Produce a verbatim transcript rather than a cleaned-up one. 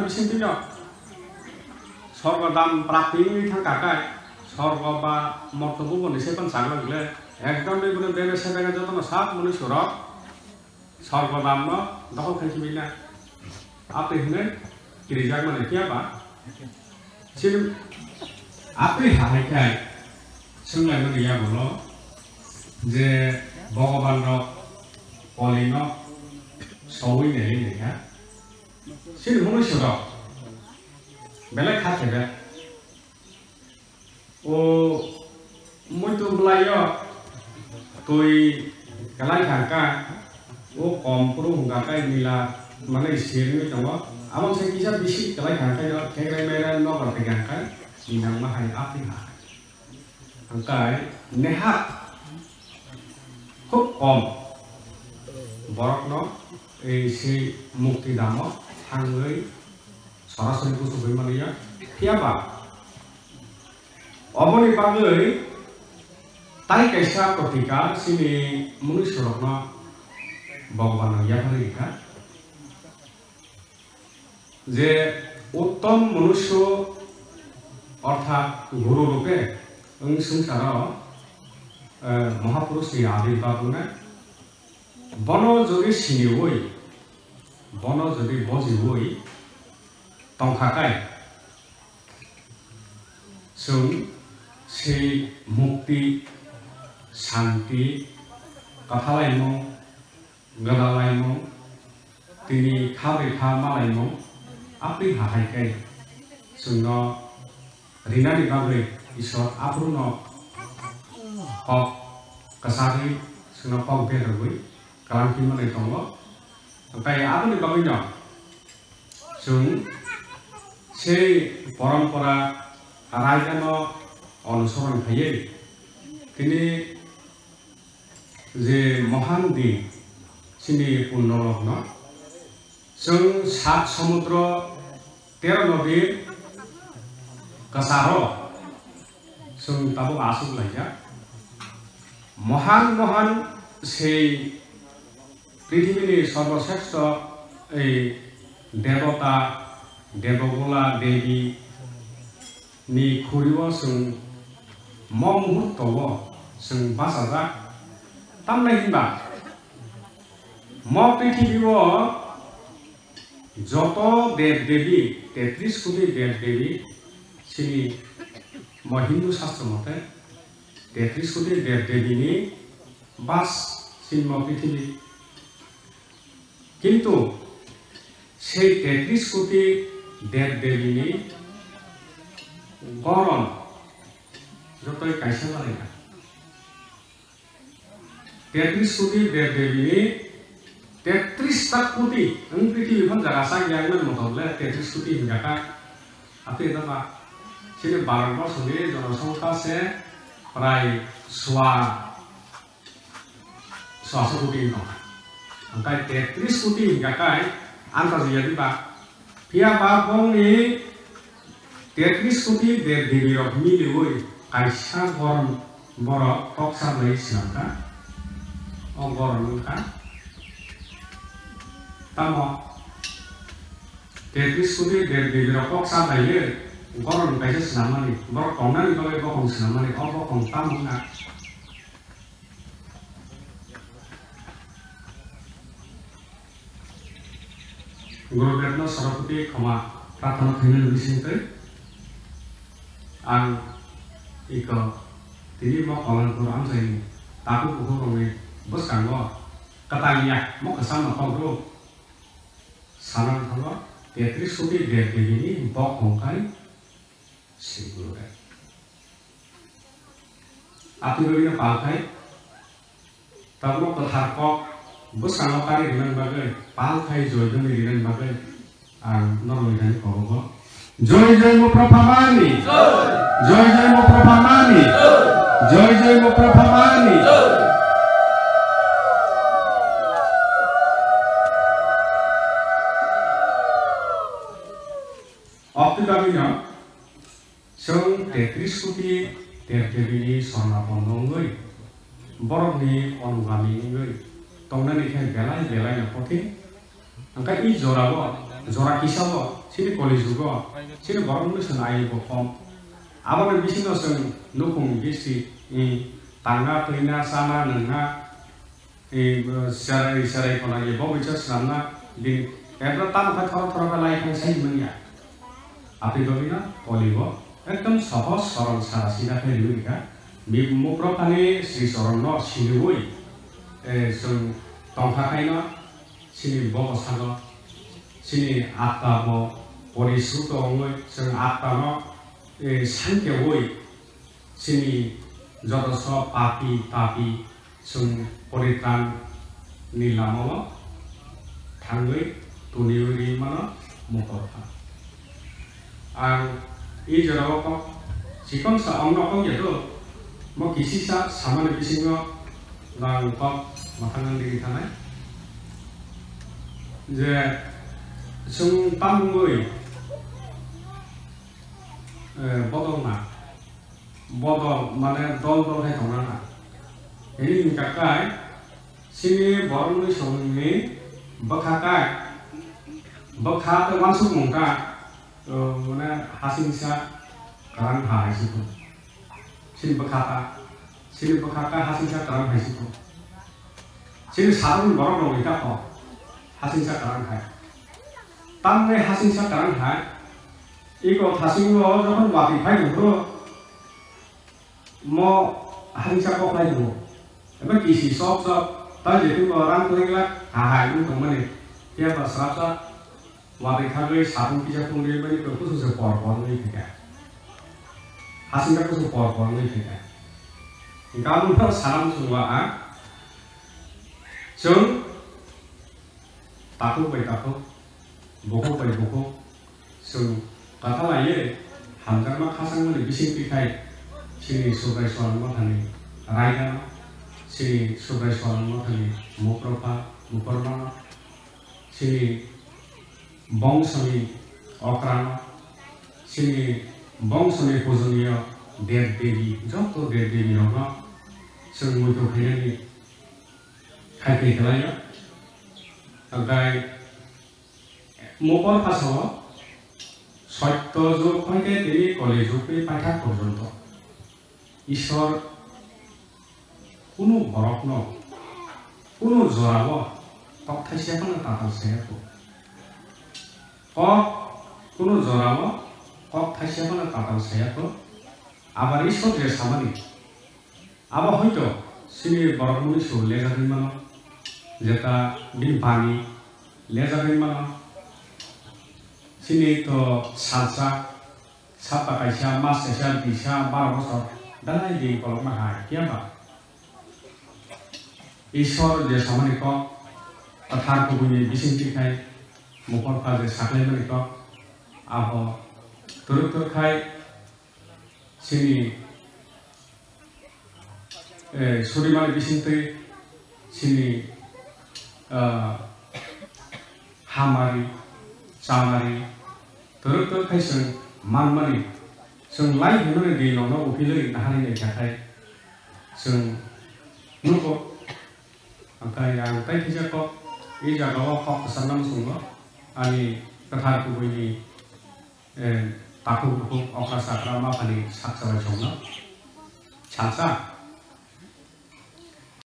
Sintino sorgo dam prapti wngwi thangkha kai, sorgo ba morto buboni sepan chakla wngkle, ekdom bini bene sebega jotono sak mwnwi surok sorgo damno dokhol khai sibina. Apri hwnwi kirijak mani phiya ba? Chini apri ha hai khai swnglaimani yagulo je Bhogoban rok kolino sowi nai nai kha. Chini mwnwi surok belai kha thebe. O muitu bwlaio twi kwlai thangkha, o kom phuru hwnkha khe nila manwi sirwi tongo. Amo se kisa bisi kwlai thangkhe no khegrai mairai nobar twi hwnkha khe ninangma hai aphi ha. Hwnkhe neha khub kom borokno ei se mukti damo thangwi sorasori buchugwi manya. Phiya ba oboni bagwi tai kaisa kotika chini mwnwi sorokno Bhagwan no yapharwi rikha je uttom manusyo orthat guru rupe wng swngcharo, eh, Mahapurushni abirbab wngnai. Bono jodi siniwi, bono jodi bojiwi tongkha kai, chwng sei mukti, santi, kathalaimung, gwdalaimung, tini kha bai kha malaimung, apri ha hai khe chwngno rinani bagwi Isor aphuru no kok kwchagwi chwngno kok berwi kwlangwi manwi tongo. Tei aboni bagwino chwng sei porompora raidano onusoron khaiwi tini je mohan din chini punno logno, chwng sat somudro tero nodi kwcharo chwng tabuk aswk laijak. Mohan mohan sei prithibini sorbosreshto ei debota, debogula, debi ni khuri-o chwng mo muhurto-o chwng bachajak. Tamni hinba mo prithibi-o joto dev devi, tetris koti dev devi, chini mo Hindu shastro mote tetris koti dev devi ni bas chini mo prithibi. Kintu sei tetris koti dev devi ni goron jotoi kaisa malaikha. Tetris koti dev devi ni tetris ta koti wng prithibi phang jaga sak yang nang motom le tetris koti hinjaka. Ate dama chini Bharat borso ni jonosongkha se prai swa swaso koti wng tongkha. Hwnkhe tetris koti hwnkha khe antajiya diba? Phiya ba bongni tetris koti dev devi rok miliwi kaisa goron borok kok sablai swnamkha. O goron wngkha tamo tetris koti dev devi rok kok sablaiwi goron kaisa swnamani, borok tongnani bagwi bokhong swnamani, o bokhong tamo wngkha? Gurudevno sarapati khama prarthana khainani bisingtwi ang iko tini mo Kolampur amchaini takhuk bukhukrokni bwskango kwtal ya mo kwchangma kok rw sana thango tetris koti dev devini bokhong khai Sri Gurudev. Atwirwino palkhai, tabukno kwthar kok bwskango kari rinani bagwi, palkhai joidoni rinani bagwi ang norokni thani kobogo. Joy joy Mupraphamani. Joy joy Mupraphamani. Joy joy Mupraphamani. Okti bagwino Chwng tetris koti dev devini sornapondo wngwi, borokni onugami wngwi tongnani khe belai belaino kothin. Hwnkhe i jorao, jora kisao Chini koli jugo, chini borok mwnwi swnai bo khom. Aboni bisingo chwng nukhung bisti, i, tangna, twina, chana, nwngna, i, cherai, cherai khona ye bo bisa swnamna, bini ebra tamo khe thoro thoro khe lai thang sai manya. Aboni bagwino koli bo ekdom sohoj sorol sara sida khe riwi rikha. Bi mukrok thani Sri Choron no siniwi, eh, chwng tongkha khaino chini bogo sago, chini atta bo porisruto wngwi chwng atta no, eh, sankeui chini joto so papi, tapi, chwng poritran ni lama o thangwi tuniwi ri mano mokol kha. Ang i jora o kok chikon sa ong no kok ya do, mo kisi sa samani bisingo nang kok mathang nang digi thanai. Je chwng tamungwi, eh, bodol na. Bodol mane dol dol hai tongna na. Ini hingka kai chini borok mwnwi songni bwkha kai bwkha tei uansukmung ta, o, mane hasingsa kwrang hai si tong. Chini bwkha ta, chini bwkha kai hasingsa kwrang hai si tong. Chini sadokni borok rok ni ta kok hasingsa kwrang hai. Tamni hasingsa kwrang hai. Iko thasingo jokhon watwi phai tong phuru mo hasingsa kok lai tongo. Eba kisi sok sok ta jephru bo rang kwlai glak kahai wng tongmani. Phiya ba srapsa watwi khagwi sapung kisa phung ri mani kok kusu se por por wngwi thika. Hasingsa kusu por por wngwi thika. Hingke amo no sana muchungo ang chwng takhuk bai takhuk, bukhuk bai bukhuk, chwng kwtha laiwi hamjakma khachangmani bisingtwi khai chini Subrai Soal Mothani raidano, chini Subrai Soal Mothani mukrokha, mukormano, chini bongsoni okrano, chini bongsoni pujoniyo dev devi, joto dev devi rokno chwng muitu khainani khaitwi khlaio. Hwnkhe mokol phasao sotto jug hwnkhe tini koli jugni paithak porjonto Ishwar kunu borokno, kunu jorao kok thaisa phano tatal saya kho. Kok kunu jorao kok thaisa phano tatal saya kho. Abar Ishwar je samani, abo hoito chini borok mwnwi su lejagwi mano, jeta bini bani lejagwi mano. Chini to salsa, sapta kaisa, mas kaisa, bisa, baro bosor, belai din kolokma hai, phiya ba? Ishwar je samani kok, kwthar kubuini bisingtwi khai, mokol pha je saklaimani kok, abo twrwk twrwk khai, chini, eh, surimani bisingtwi chini, ah, hamari, chamari, twrwk twrwk khai chwng manmani, chwng lai hwnmani di nokno uphilwi naharwi naikha khai chwng nugo. Hwnkhe ang tei kisa kok, i jagao kok kwchangna muchungo, ani kwthar kubuini, eh, takhuk bukhuk okra chakra maphani saksa bai chongno. Salsa,